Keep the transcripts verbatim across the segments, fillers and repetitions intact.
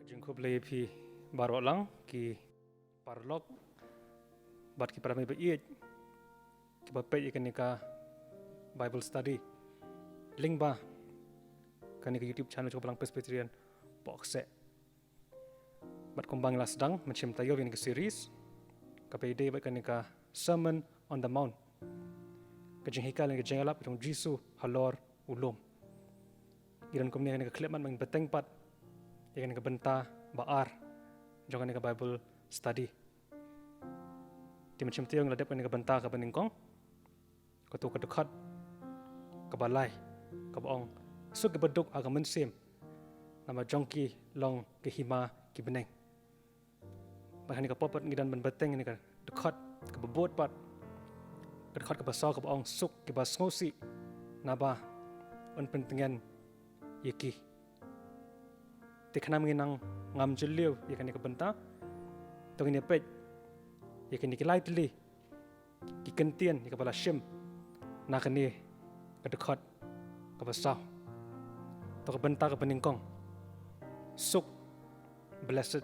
Jingkhublei ïa phi baroh lang ki paralok bad ki para mih ba ïeit kiba peit ïa kane ka Bible study lyngba kane ka YouTube channel jong ka Balang Presbyterian Pohkseh. Bad kumba ngi la sdang mynshem taïew ïa kane ka series kaba ïadei bad kane ka Sermon on the Mount, ka jinghikai lane ka jingïalap jong u Jisu halor u lum. Ngi don kumne ha kane ka khyllipmat ban bteng pat ïa kane ka bynta ba ar jong kane ka Bible study. Te mynshem taïew ngi la dep kane ka bynta kaba nyngkong, kato ka dkhot kaba lai, kaba ong, suk kiba duk ha ka mynsiem, namar jong ki long ka hima ki bneng. Bad ha kane ka por pat ngi dang ban bteng ïa kane ka dkhot kaba bud pat, ka dkhot kaba saw kaba ong, suk kiba sngewsih, naba yn pyntngen ïa ki. Te khnang ba ngin nang ngam jylliew ïa kane ka bynta, to ngin ïa peit ïa kine ki lai tylli ki kyntien ïa kaba la shim na kane ka dkhot kaba saw. To ka bynta kaba nyngkong, suk, blessed.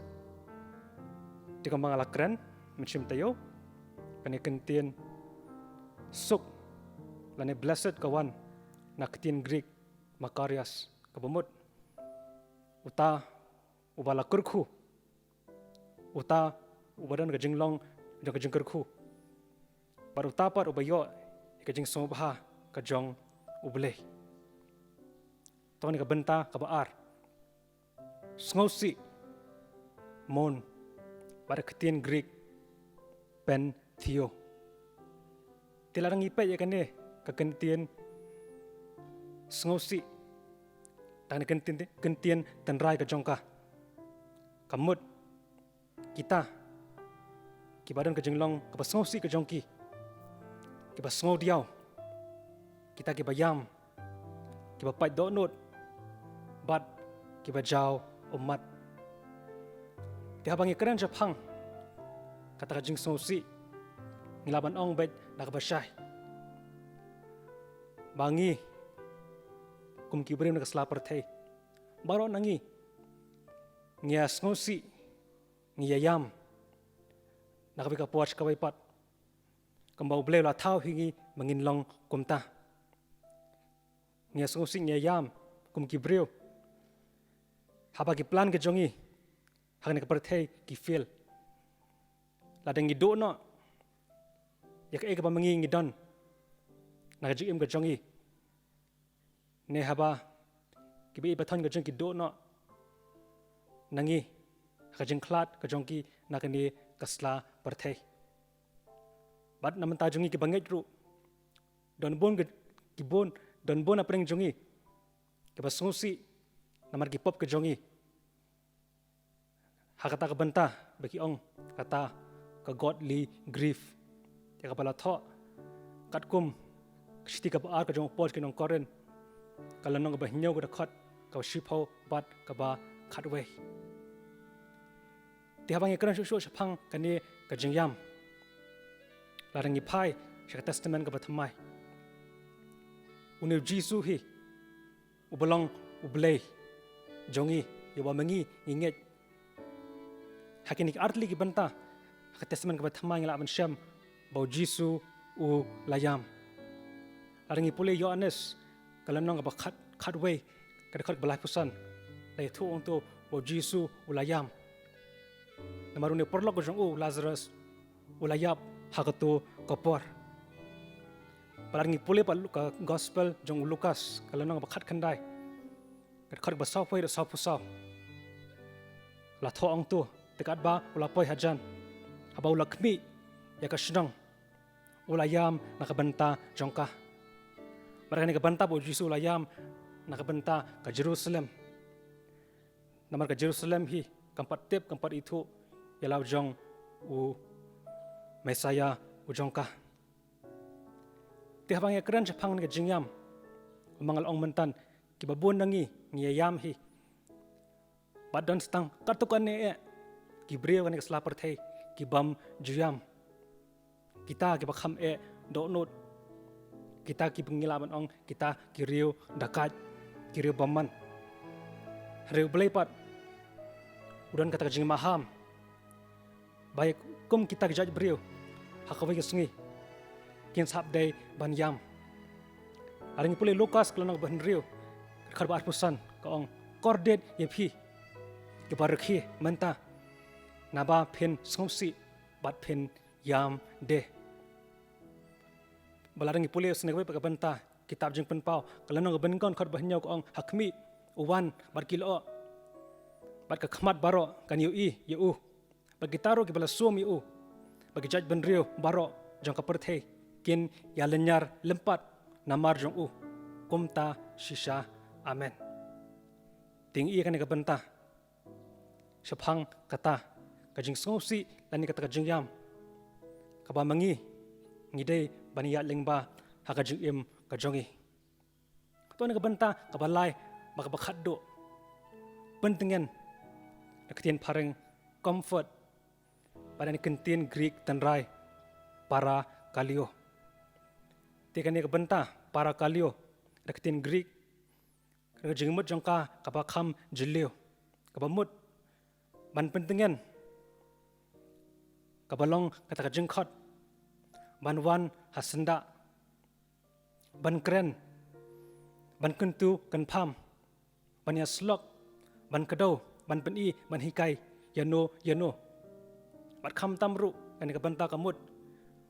Te kumba nga la kren mynshem taïew, kane ka kyntien suk lane blessed ka wan na ka ktien Greek makarios, kaba mut uta uba la kyrkhu, uta uba don ka jinglong jong ka jingkyrkhu, bad uta pat uba ïoh ïa ka jingsngewbha ka jong U Blei. To kane ka bynta kaba ar, sngewsih, mourn, bad ka ktien Greek pantheo. Te lada ngi peit ïa kane ka kyntien sngewsih, da kane ka kyntien, kyntien tynrai ka jong ka, ka mut kita kiba don ka jinglong kaba sngewsih ka jong ki, kiba sngewdiaw, kita kiba ïam, kiba pait dohnud, bad kiba jaw ummat. Te haba ngi kren shaphang kata ka jingsngewsih, ngi lah ban ong beit da kaba shai ba ngi kum ki briew na ka sla pyrthei, baroh na ngi ngi ïa sngewsih, ngi ïa ïam na kawei ka por sha kawei pat, kumba U Blei u la thaw hi ngi ba ngin long kumta. Ngi ïa sngewsih, ngi ïa ïam kum ki briew haba ki plan ki jong ngi ha kane ka pyrthei ki fail. Lada ngi duh noh ïa kaei kaba ma ngi ngi don na ka jingim ka jong ngi, ne haba kiba ïeit ba thoh ka jong ngi ki duh noh na ngi ha ka jingkhlad ka jong ki na kane ka sla pyrthei. Bad na bynta jong ngi kiba ngeit ruh, don bun ki, ki bun, don bun na pdeng jong ngi kiba sngewsih namar ki pop ki jong ngi. Ha kata ka bynta ba ki ong kata ka godly grief, ïa kaba la thoh katkum ka shithi kaba ar ka jong u Paul sha ki nong Korinth, ka lynnong kaba hynñiew, ka dkhot kaba shiphew bad kaba khatwei. Te haba ngi kren shuh shuh shaphang kane ka jingïam, lada ngi phai sha ka Testament kaba thymmai, une U Jisu hi uba long U Blei jong ngi, ïa uba ma ngi ngi ngeit. Ha kine ki artylli ki bynta ha ka Testament kaba thymmai ngi lah ban shem ba U Jisu u la ïam. Lada ngi pule Ïoannis ka lynnong kaba khat, khatwei, ka dkhot kaba laiphew san, la ïathuh hangto ba U Jisu u la ïam. Namar une u paralok ka jong u, u Lazarus, u la ïap ha kato ka por. Bad lada ngi pule pat ka Gospel jong u Lukas ka lynnong kaba khatkhyndai, ka dkhot kaba sawphew ïa ka sawphew saw, la thoh hangto, te katba u la poi hajan, haba u la khmih ïa ka shnong, u la ïam na ka bynta jong ka. Bad kane ka bynta ba U Jisu u la ïam na ka bynta ka Jerusalem. Namar ka Jerusalem hi kam pat tip, kam pat ithuh ïa la u jong u Messiah u jong ka. Te haba ngi kren shaphang kane ka jingïam, kumba nga la ong mynta, kiba bun na ngi ngi ïa ïam hi. Bad don tang katto katne eh ki briew kane ka sla pyrthei ki bym ju ïam. Kita kiba kham eh dohnud, kita kiba ngi lah ban ong kita ki riew dakait, ki riew bymman. Hynrei U Blei pat u don kata ka jingmaham ba ïa kum kita ki jait briew ha kawei ka sngi kin sa hap dei ban ïam. Lada ngi pule Lukas ka lynnong ba hynriew, ka dkhot ba arphew san, ka ong, "Kordit ïa phi kiba rkhie mynta, naba phin sngewsih bad phin ïam de." Ba lada ngi pule sa na kawei pat ka bynta, kitab Jingpynpaw ka lynnong ba nyngkong, dkhot ba hynñiew, ka ong, "Ha khmih, u wan bad ki lyoh, bad ka khmat baroh kan ïohi ïa u, bad kita ruh kiba la sum ïa u, bad ki jaitbynriew baroh jong ka pyrthei kin ïalynñiar lympat namar jong u. Kumta shisha. Amen." Te ngi ïohi ïa kane ka bynta shaphang kata ka jingsngewsih lane kata ka jingïam kaba ma ngi ngi dei ban ïaid lyngba ha ka jingim ka jong ngi. Kato kane ka bynta kaba lai bad kaba khatduh, pyntngen, da ka ktien phareng comfort, bad da ka ktien Greek tynrai parakaleo. Te kane ka bynta parakaleo da ka ktien Greek, ka jingmut jong ka kaba kham jylliew, kaba mut ban pyntngen, kaba long kata ka jingkhot ban wan ha syndah, ban kren, ban kyntu kynpham, ban ïasyllok, ban kdew, ban pyni, ban hikai ïano ïano. Bad khamtam ruh kane ka bynta ka mut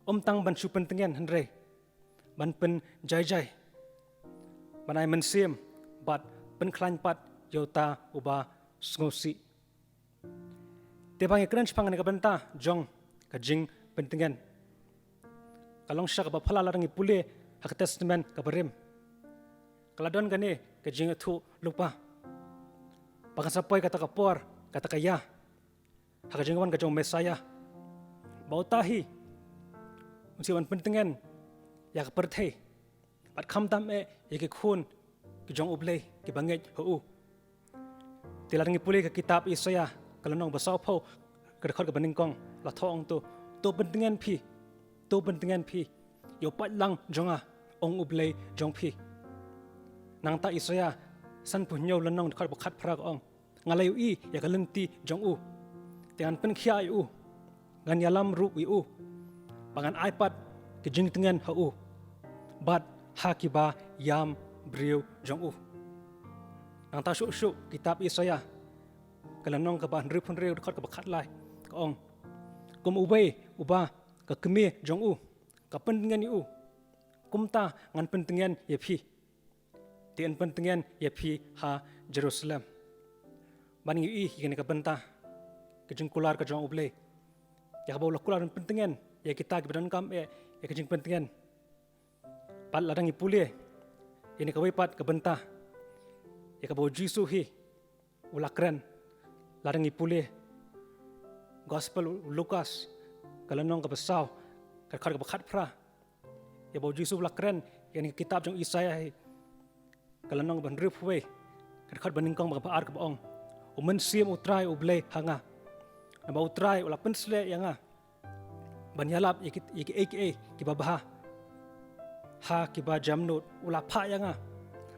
ym tang ban shu pyntngen hynrei ban pynjaijai, ban ai mynsiem bad pynkhlaiñ pat ïa uta uba sngewsih. Te ba ngi kren shaphang kane ka bynta jong ka jingpyntngen, ka long shisha kaba phylla lada ngi pule ha ka Testament kaba rim. Ka la don kane ka jingïathuhlypa ba kan sa poi kata ka por, kata ka ïa, ha ka jingwan ka jong u Messaïah, ba uta hi un sa wan pyntngen ïa ka pyrthei, bad khamtam eh ïa ki khun ki jong U Blei kiba ngeit ha u. Te lada ngi pule ka kitab Isaïah ka lynnong ba sawphew, ka dkhot kaba nyngkong, la thoh ong to, "To pyntngen phi, to pyntngen phi ïa u paidlang jong nga, ong U Blei jong phi." Nangta Isaïah sanphew hynñiew lynnong, dkhot ba khatphra, ka ong, "Nga la ïohi ïa ka lynti jong u, te ngan pynkhiah ïa u, ngan ïalam ruh ïa u, ba ngan ai pat ki jingtngen ha u bad ha kiba ïam briew jong u." Nangta shuh shuh kitab Isaïah ka lynnong kaba hynriewphew hynriew, dkhot kaba khatlai, ka ong, "Kum uwei uba ka kmie jong u ka pyntngen ïa u, kumta ngan pyntngen ïa phi, te yn pyntngen ïa phi ha Jerusalem." Bad ngi ïohi ïa kane ka bynta ka jingkular ka jong U Blei, ïa kaba u la kular ban pyntngen ïa kita kiba donkam eh ïa ka jingpyntngen. Bad lada ngi pule ïa kane kawei pat ka bynta, ïa kaba U Jisu hi u la kren, lada ngi pule Gospel u Lukas ka lynnong kaba saw, ka dkhot kaba khatphra, ïa ba U Jisu u la kren ïa kane ka kitab jong Isaïah hi, ka lynnong ba hynriewphew wei, ka dkhot ba nyngkong bad kaba ar, kaba ong, "U Mynsiem U Trai U Blei ha nga, naba U Trai u la pynshlur ïa nga ban ïalap ïa ki, ïa kiei kiei kiba bha ha kiba jemnud. U la phah ïa nga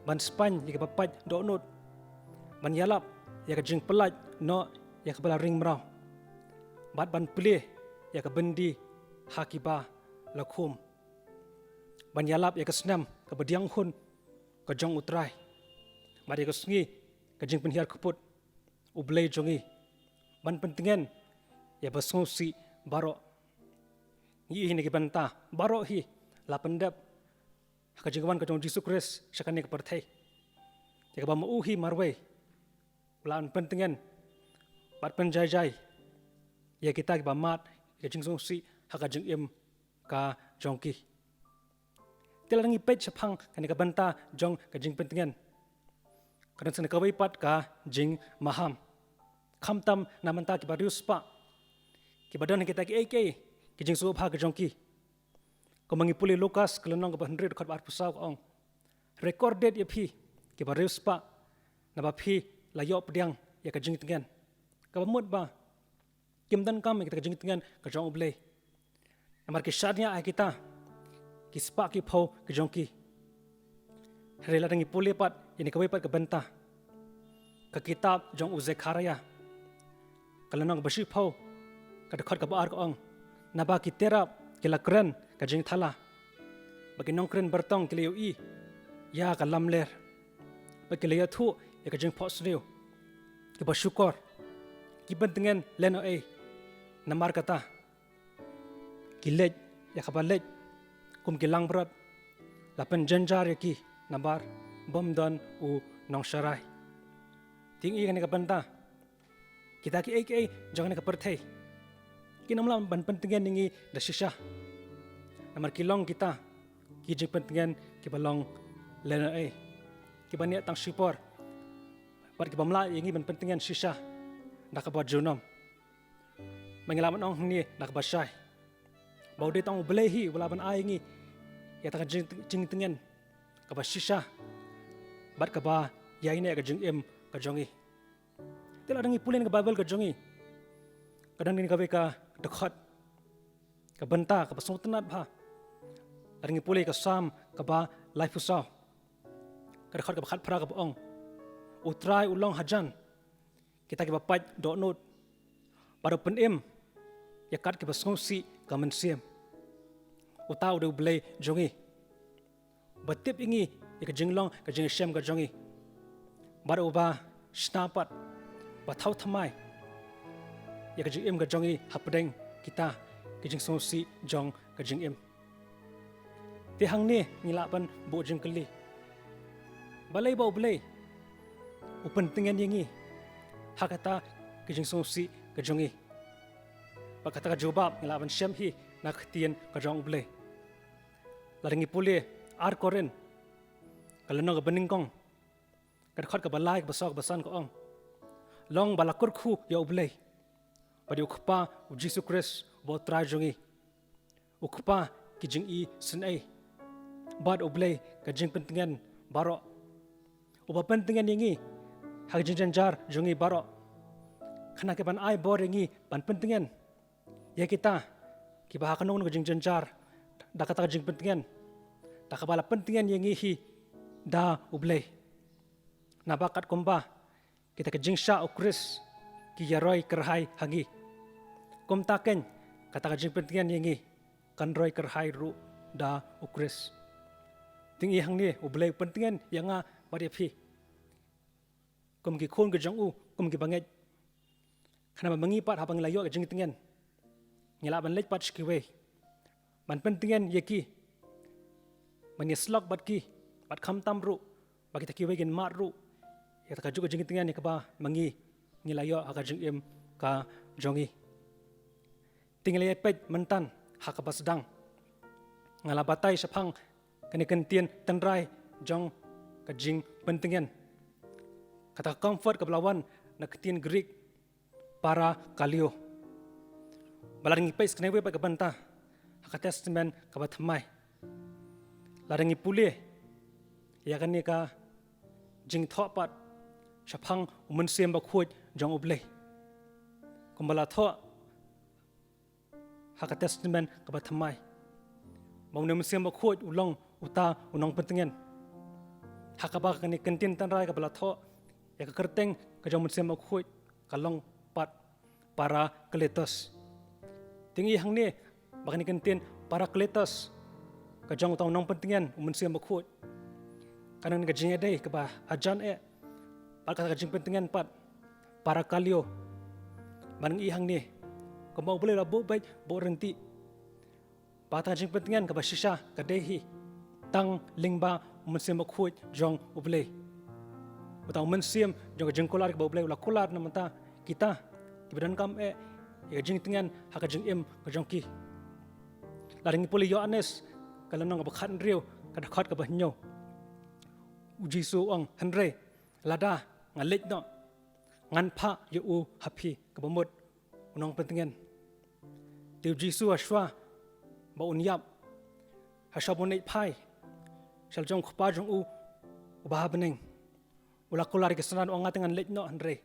ban spaiñ ïa kiba pait dohnud, ban ïalap ïa ka jingpyllait noh ïa kaba la ring mraw, bad ban plie ïa ka byndi ha kiba la khum, ban ïalap ïa ka snem kaba diang hun ka jong U Trai, bad ïa ka sngi ka jingpynhiar kput U Blei jong ngi, ban pyntngen ïa ba sngewsih baroh." Ngi ïohi ïa kine ki bynta baroh hi la pyndep ha ka jingwan ka jong U Jisu Khrist sha kane ka pyrthei, ïa kaba ma u hi marwei u la pyntngen bad pynjaijai ïa kita kiba mad ïa ka jingsngewsih ha ka jingim ka jong ki. Te lada ngi peit shaphang kane ka bynta jong ka jingpyntngen, ka don sa na kawei pat ka jingmaham, khamtam na bynta kiba riewspah, kiba don ha kita kiei kiei ki jingsngewbha ka jong ki. Kumba ngi pule Lukas ka lynnong kaba hynriew, dkhot ba arphew saw, ka ong, "Hynrei kordit ïa phi kiba riewspah, naba phi la ïoh pdiang ïa ka jingtngen, kaba mut ba kim donkam ïa kita ka jingtngen ka jong U Blei. Namar ki shaniah ha kita ki spah ki phew ki jong ki." Hynrei lada ngi pule pat ïa kane kawei pat ka bynta, ka kitab jong u Zekhariah, ka lynnong ba shiphew, ka dkhot kaba ar ka ong, naba ki terap ki la kren ka jingthala, ba ki nongkren bartong ki la ïohi ïa ka lamler, ba ki la ïathuh ïa ka jingphohsniew, kiba shukor, ki pyntngen lehnohei. Namar kata, ki leit ïa kaba leit kum ki langbrot, la pynjynjar ïa ki namar bym don u nongsharai. Te ïa kane ka bynta, kita kiei kiei jong kane ka pyrthei kim lah ban pyntngen ïa ngi da shisha. Namar ki long kita ki jingpyntngen kiba long lehnohei, kiba neh tang shipor, bad kibym lah ïa ngi ban pyntngen shisha da kaba junom. Ba ngi lah ban ong hangne da kaba shai, ba u dei tang U Blei hi uba lah ban ai ïa ngi ïa kata ka jing, jingtngen kaba shisha bad kaba ïaineh ka jingim ka jong ngi. Te lada ngi pule na ka Baibl ka jong ngi, ka don kawei ka dkhot, ka bynta kaba sngewtynnat bha. Lada ngi pule ka Salm kaba laiphew saw, ka dkhot kaba khatphra kaba ong, U Trai u long hajan kita kiba pait dohnud, bad u pynim ïa kat kiba sngewsih ka mynsiem. Uta u dei U Blei jong ngi, uba tip ïa ngi ïa ka jinglong ka jingshem ka jong ngi, bad uba shna pat, ba thaw thymmai ïa ka jingim ka jong ngi hapdeng kita ki jingsngewsih jong ka jingim. Te hangne ngi lah ban buh jingkylli, balei ba U Blei u pyntngen ïa ngi ha kata ki jingsngewsih ka jong ngi? Bad kata ka jubab ngi lah ban shem hi na ka ktien ka jong U Blei. Lada ngi pule Ar Korinth, ka lynnong kaba nyngkong, ka dkhot kaba lai, kaba saw, kaba san ka ong, long ba la kyrkhu ïa U Blei, bad ïa U Kpa U Jisu Khrist uba U Trai jong ngi, U Kpa ki jingisynei, bad U Blei ka jingpyntngen baroh, uba pyntngen ïa ngi ha ka jingjynjar jong ngi baroh, khnang ka ban ai bor ïa ngi ban pyntngen ïa kita kiba ha kano kano ka jingjynjar da kata ka jingpyntngen, da kaba la pyntngen ïa ngi hi da U Blei. Naba katkumba kita ki jingshah U Khrist ki ïaroi kyrhai ha ngi, kumta keiñ kata ka jingpyntngen ïa ngi kan roi kyrhai ruh da U Khrist. Te ïa hangne U Blei u pyntngen ïa nga bad ïa phi kum ki khun ki jong u, kum ki bangeit, khnang ba ma ngi pat haba ngi la ïoh ka jingtngen, ngi lah ban leit pat sha kiwei ban pyntngen ïa ki, ban ïasyllok bad ki, bad khamtam ruh ba kita kiwei kin mad ruh ïa kata kajuh ka jingtngen ïa kaba ma ngi ngi la ïoh ha ka jingim ka jong ngi. Te ngi la ïa peit mynta ha kaba sdang, nga la batai shaphang kane ka ktien tynrai jong ka jingpyntngen, kata ka comfort kaba la wan na ka ktien Greek parakaleo. Ba lada ngi peit kane kawei pat ka bynta ha ka Testament kaba thymmai, lada ngi pule ïa kane ka jingthoh pat shaphang U Mynsiem Bakhuid jong U Blei, kumba la thoh ha ka Testament kaba thymmai, ba une U Mynsiem Bakhuid u long uta u nongpyntngen. Ha kaba kane ka ktien tynrai kaba la thoh ïa ka kyrteng ka jong U Mynsiem Bakhuid ka long pat Parakletos. Te ngi ïa hangne ba kane ka ktien Parakletos ka jong uta u nongpyntngen U Mynsiem Bakhuid, ka don ka jingïadei kaba hajan eh bad kata ka jingpyntngen pat parakaleo. Ba ngi ïa hangne kumba U Blei u la buh beit buh ryntih, ba kata ka jingpyntngen kaba shisha ka dei hi tang lyngba U Mynsiem Bakhuid jong U Blei, uta U Mynsiem jong ka jingkular kaba U Blei u la kular na bynta kita kiba donkam eh ïa ka jingtngen ha ka jingim ka jong ki. Lada ngi pule Ïoannis ka lynnong kaba khathynriew, ka dkhot kaba hynñiew, U Jisu u ong, hynrei lada nga leit noh, ngan phah ïa u ha phi kaba mut, u nongpyntngen. Te U Jisu hashwa ba un ïap, hashwa ba un leit phai sha la jong U Kpa jong u uba ha bneng, u la kular ïa ki synran, u ong, nga te ngan leit noh, hynrei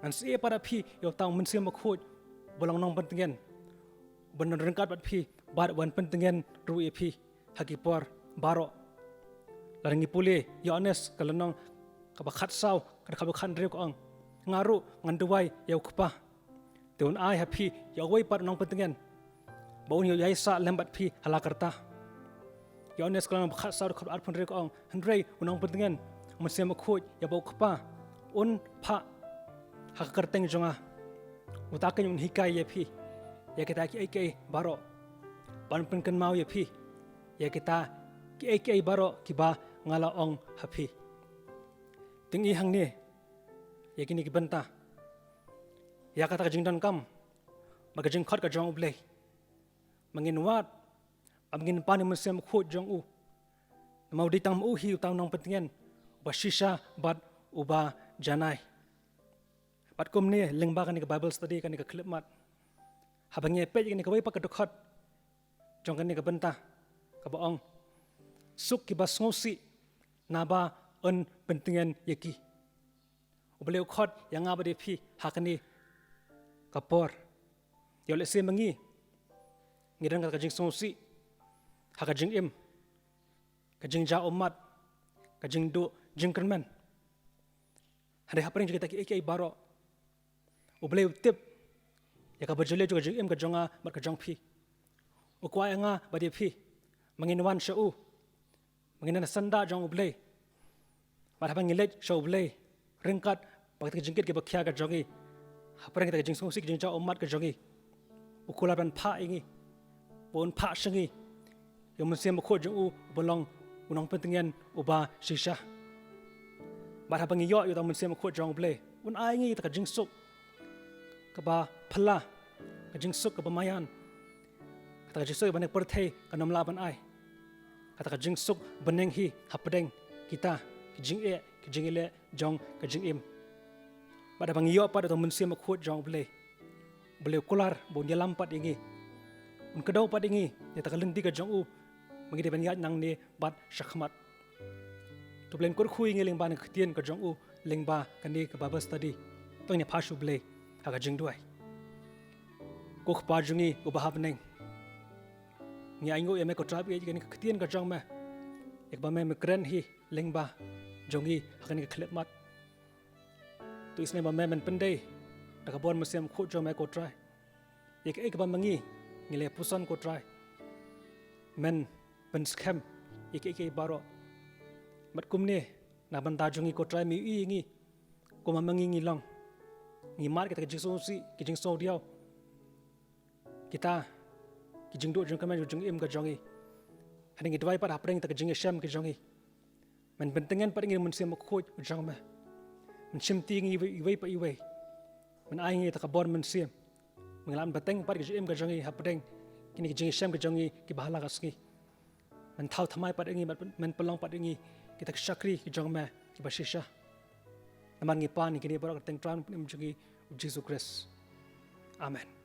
ngan sa ai pat ha phi ïa uta U Mynsiem Bakhuid uba long nongpyntngen, uban don ryngkat bad phi bad uban pyntngen ruh ïa phi ha ki por baroh. Lada ngi pule Ïoannis ka lynnong kaba khatsaw, ka dkhot kaba khathynriew ka ong, nga ruh ngan duwai ïa U Kpa, Te un ai ha phi ïa uwei pat u nongpyntngen ba un ïoh ïaisah lem bad phi ha la karta. Ïoannis ka lynnong ba khatsaw dkhot arphew hynriew ka ong, hynrei u nongpyntngen, u Mynsiem Bakhuid ïa uba u Kpa un phah ha ka kyrteng jong nga, uta keiñ un hikai ïa phi ïa kita kiei kiei baroh, ban pynkynmaw ïa phi ïa kita kiei kiei baroh kiba nga la ong ha phi. Te ngi hangne ïa kine ki bynta, ïa kata ka jingdonkam bad ka jingkhot ka jong U Blei, ma ngin wad, ma ngin pan ïa u Mynsiem Bakhuid jong u. Namar u dei tang ma u hi uta u nongpyntngen uba shisha bad uba janai. Bad kumne lyngba kane ka Bible study, kane ka khyllipmat, haba ngi peit ïa kane kawei pat ka dkhot jong kane ka bynta kaba ong, suk kiba sngewsih naba yn pyntngen ïa ki. U Blei u khot ïa nga bad ïa phi ha kane ka por. Ïoh lehse ma ngi ngi don ka jingsngewsih ha ka jingim, ka jingja ummat, ka jingduh jingkyrmen. Hynrei hapdeng jong kita kiei kiei baroh, U Blei u tip ïa kaba jylliew jong ka jingim ka jong nga bad ka jong phi. U kwah ïa nga bad ïa phi, ma ngin wan sha u, ma ngin wan ha syndah jong U Blei, bad haba ngi leit sha U Blei ryngkat bad kita ki jingkit kiba khia ka jong ngi, hapdeng kita ki jingsngewsih, ki jingja ummat ka jong ngi, u kular ban phah ïa ngi, ba un phah sha ngi ïa u Mynsiem Bakhuid jong u, uba long u nongpyntngen uba shisha. Bad haba ngi ïoh ïa uta u Mynsiem Bakhuid jong U Blei, un ai ïa ngi kata ka jingsuk kaba phylla, ka jingsuk kaba maïan, kata ka jingsuk ba kane ka pyrthei kam lah ban ai, kata ka jingsuk bneng hi hapdeng kita ki jingeh, ki jingeh jong ka jingim. Bad haba ngi ïoh pat ïa uta u Mynsiem Bakhuid jong U Blei, U Blei u kular ba un ïalam pat ïa ngi, un kdew pat ïa ngi ïa kata ka lynti ka jong u, ba ngi dei ban ïaid nangne bad shakhmat. To U Blei un kyrkhu ïa ngi lyngba kane ka ktien ka jong u, lyngba kane ka Bible study. To ngin ïa phah sha U Blei ha ka jingduwai. Ko Kpa jong ngi uba ha bneng, ngi ainguh ïa me ko Trai, ïa kane ka ktien ka jong me, ïa kaba me me kren hi lyngba jong ngi ha kane ka khyllipmat. To isynei ba me men pyndei da ka bor Mynsiem Bakhuid jong me ko Trai, ïa kaei kaba ma ngi ngi la puson ko Trai, men pynskhem ïa kaei kaei baroh. Bad kumne na bynta jong ngi ko Trai, me ïohi ïa ngi kumba ma ngi ngi long, ngi mad kita ki jingsngewsih, ki jingsngewdiaw, kita ki jingduh jingkyrmen jong ka jingim ka jong ngi. Hynrei ngi duwai pat hapdeng kita ki jingïashem ki jong ngi, men pyntngen pat ïa ngi da u Mynsiem Bakhuid u jong me, men shimti ïa ngi iwei, iwei pa iwei, men ai ïa ngi kata ka bor mynsiem, men lah ban bteng pat ïa ka jingim ka jong ngi hapdeng kine ki jingïashem ki jong ngi kiba ha la ka sngi. Men thaw thymmai pat ïa ngi, men pynlong pat ïa ngi kita ki shakri ki jong me kiba shisha. Namar ngi pan ïa kine baroh ha ka kyrteng Trai Nongpynim jong ngi U Jisu Khrist. Amen.